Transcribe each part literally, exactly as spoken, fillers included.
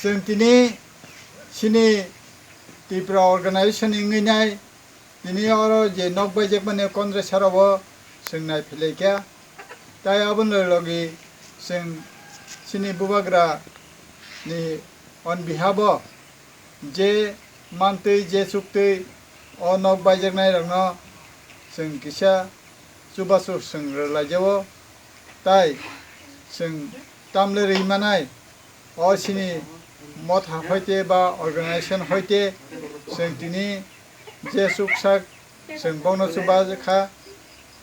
Chwng tini chini Tripura organization wngwi nai, tini oro je nok baijakmani Kondra Sara o chwng nai philai kha. Tai aboni logi chwng chini bubagra ni on behalf o je mantwi je chuktwi o nok baijaknai rokno chwng kisa chubachu chwng rwlai jao. Tai chwng tamle rwi manai o chini motha hoite ba organization hoite chwng tini je chuksak chwng bongno chuba kha.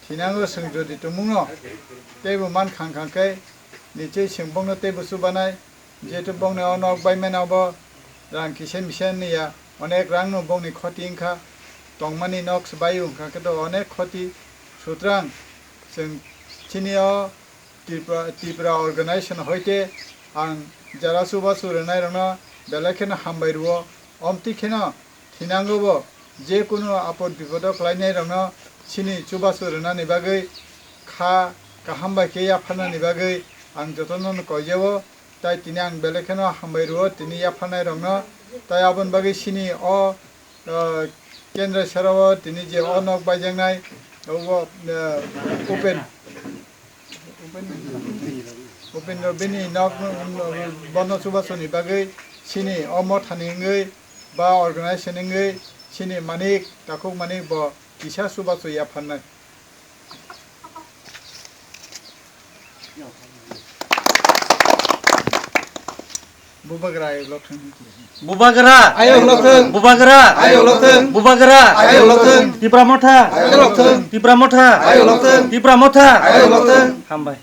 Thinango chwng jodi tongmungno teibo man khang khang khe nichoi chwng bongno teibo chubanai. Jehetu bongni o nok baimani abo rang kisa misa niya, onek rangno bongni khoti wngkha, tongmani nok se bai wngkha khe to onek khoti. Sutrang chwng chini o Tripura, Tripura organization hoite ang jara chubachu rwnairokno belai kheno hambai rwo. Omtwi kheno thinango bo je kunu apod bipodo kwlainairokno chini chubachu rwnani bagwi kha kaham bai khe yapharnani bagwi ang jotono koijao. Tai tini ang belai kheno hambai rwo tini yapharnairokno. Tai aboni bagwi chini o, o, Kendra Sara o tini je o nok baijaknai, o, o, Upen, Upendra bini nok, bono chubachuni bagwi chini o mothani wngwi ba organization wngwi chini manik, takhuk manik bo kisa chubachu yapharnai. Bubagra ayok lokthang. Bubagra. Ayok lokthang. Bubagra. Ayok lokthang. Bubagra. Ayok lokthang. Tipra Motha. Ayok lokthang. Tipra Motha. Ayok lokthang. Tipra Motha. Ayok lokthang. Hambai.